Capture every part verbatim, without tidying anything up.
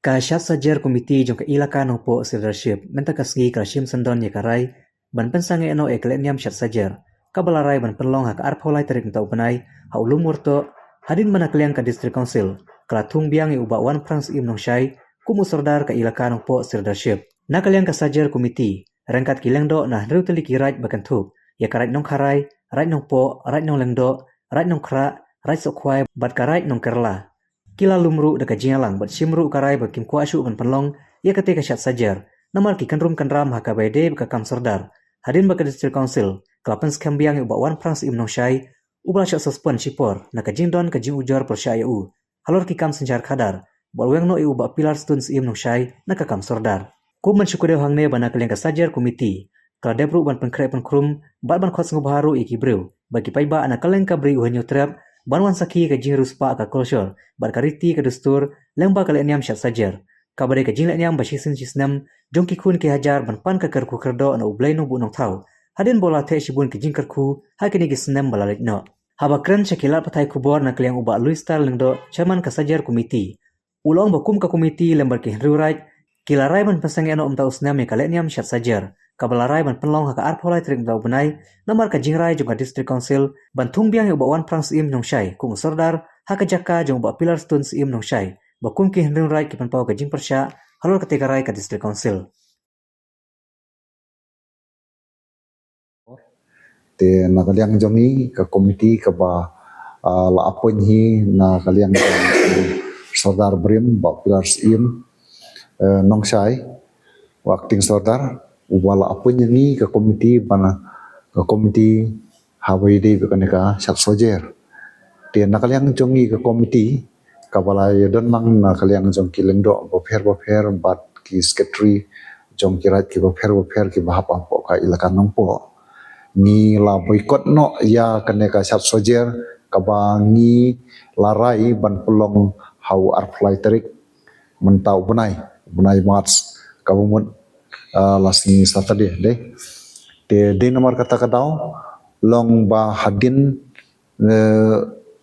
Ka Shad Sajer Committee jong ka Elaka Nongpoh Sirdarship mynta ka sngi ka la shim syndon ïa ka rai ban pynsangeh noh ïa ka lehniam Shad Sajer, kaba la rai ban pynlong ha ka arphew lai tarik mynta u bnai ha u Lum Wyrtoh, hadien ba na ka liang ka District Council ka la thung biang ïa u Bah Wanphrang Syiem Nongshai kum u Sordar ka Elaka Nongpoh Sirdarship. Na ka liang ka Sajer Committee ryngkat ki lyngdoh na hynriew tylli ki raid ba kynthup ïa ka Raid Nongkharai, Raid Nongpoh, Raid Nonglyngdoh, Raid Nongkhrah, Raid Sohkhwai bad ka Raid Nongkylla, ki la lum ruh da ka jingïalang bad shim ruh ka rai ba kim kwah shuh ban pynlong ïa katei ka Shad Sajer namar ki kynrum kynram ha kaba ïadei bad ka kam sordar, hadien ba ka District Council ka la pynskhem biang ïa u Bah Wanphrang Syiem Nongshai, uba la shah suspend shipor na ka jingdon ka jingujor pyrshah ïa u halor ki kam synshar khadar, bad weng noh ïa u Bah Pilarstone Syiem Nongshai na ka kam sordar. Kum ban shu kdew hangne ba na ka liang ka Sajer Committee ka la dep ruh ban pynkhreh pynkhrum bad ban khot sngewbha ruh ïa ki briew bad ki paidbah na ka liang ka Bri U Hynñiewtrep ban wan sakhi ka jingriewspah ka culture bad ka riti ka dustur lyngba ka lehniam Shad Sajer, kaba dei ka jinglehniam ba shisien shisnem jong ki khun ki hajar ban pan ka kyrkhu kyrdoh na U Blei Nongbuh Nongthaw, hadien ba u la theh shibun ki jingkyrkhu ha kine ki snem ba la leit noh. Haba kren sha ki lad pathai khubor na ka liang u Bah Louis Star Lyngdoh, Chairman ka Sajer Committee, u la ong ba kum ka committee lem bad ki hynriew raid ki la rai ban pynsangeh noh mynta u snem ïa ka lehniam Shad Sajer, kaba la rai ban pynlong ha ka arphew lai tarik mynta u bnai, namar ka jingrai jong ka District Council ban thung biang ïa u Bah Wanphrang Syiem Nongshai kum u sordar ha ka jaka jong u Bah Pilarstone Syiem Nongshai, ba kum ki hynriew raid ki pynpaw ka jingpyrshah halor katei ka rai ka District Council. Te na ka liang jong ngi ka komiti kaba, ah, la appoint hi na ka liang jong u Sordar barim Bah Pilar Syiem, eh, Nongshai, u acting sordar, uba la appoint ïa ngi ka komiti, ba na ka komiti haba ïadei bad kane ka Shad Sajer. Te na ka liang jong ngi ka komiti kaba la ïadon lang na ka liang jong ki lyngdoh bapher bapher bad ki secretary jong ki raid ki bapher bapher kiba hap hapoh ka Elaka Nongpoh, ngi la boycott noh ïa kane ka Shad Sajer kaba ngi la rai ban pynlong ha u arphew lai tarik mynta u bnai, u bnai March, kaba mut, ah, la sngi Saturday dei. Te dei namar kata ka daw long ba hadien, eh,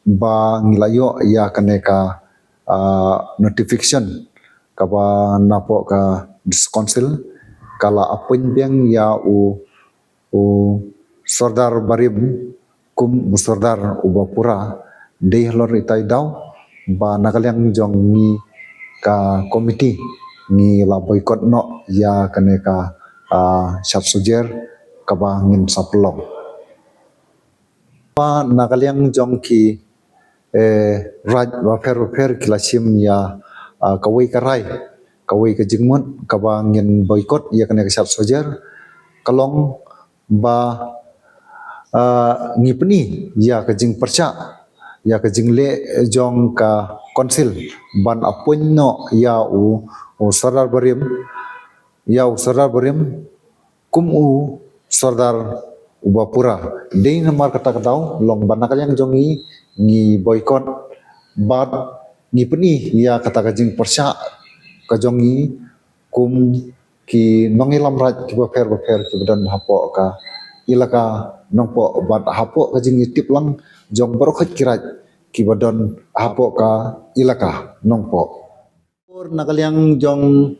ba ngi la ïoh ïa kane ka, ah, notification kaba napoh ka District Council ka la appoint biang ïa u u Sordar barim kum u sordar uba pura, dei halor itai daw ba na ka liang jong ngi ka komiti ngi la boycott noh ïa kane ka, ah, Shad Sajer kaba ngin sa pynlong. Ba na ka liang jong ki, eh, raid bapher bapher ki la shim ïa, ah, kawei ka rai, kawei ka jingmut kaba ngin boycott ïa kane ka Shad Sajer, ka long ba, ah, ngi pyni ïa ka jingpyrshah, ïa ka jingleh jong ka council ban appoint noh ïa u, u sordar barim, ïa u sordar barim kum u sordar uba pura. Dei namar kata ka daw long ba na ka liang jong ngi ngi boycott bad ngi pyni ïa kata ka jingpyrshah ka jong ngi kum ki nongïalam raid kiba pher bapher kiba don hapoh ka Elaka Nongpoh bad hapoh ka jingïatip lang jong baroh khoit ki raid kiba don hapoh ka Elaka Nongpoh. Por na ka liang jong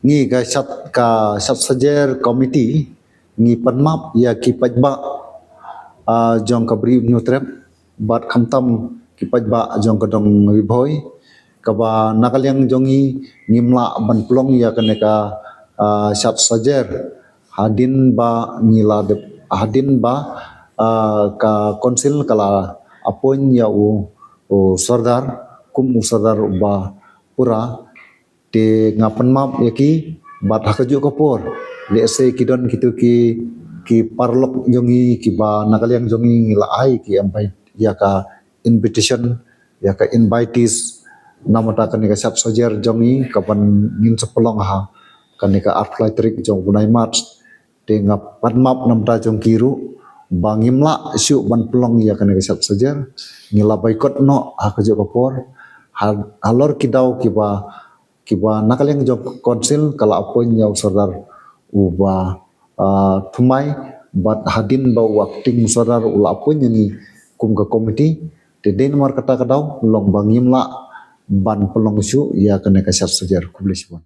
ngi ka Shad, ka Shad Sajer Committee, ngi pan map ïa ki paidbah, ah, jong ka Bri U Hynñiewtrep bad khamtam ki paidbah jong ka dong Ri Bhoi, kaba na ka liang jong ngi ngim lah ban pynlong ïa kane ka, ah, Shad Sajer hadien ba ngi la dep, hadien ba, ah, ka council ka la appoint ïa u, u sordar kum u sordar uba pura. Te nga pan map ïa ki bad ha kajuh ka por, lehse ki don kito ki, ki paralok jong ngi kiba na ka liang jong ngi ngi la ai ki invite ïa ka invitation, ïa ka invitees namar ta kane ka Shad Sajer jong ngi kaban ngin sa pynlong ha kane ka arphew lai tarik jong u bnai March. Te nga pan map namar ta jong ki ruh ba ngim lah shuh ban pynlong ïa kane ka Shad Sajer, ngi la boycott noh ha kajuh ka por. Ha, halor ki daw kiba, kiba na ka liang jong ka council ka la appoint ïa u sordar uba, ah, thymmai bad hadien ba u acting sordar u la appoint ïa ngi kum ka komiti. Te dei namar kata ka daw long ba ngim lah ban pynlong shuh ïa kane ka shad sajer. Khublei shibun.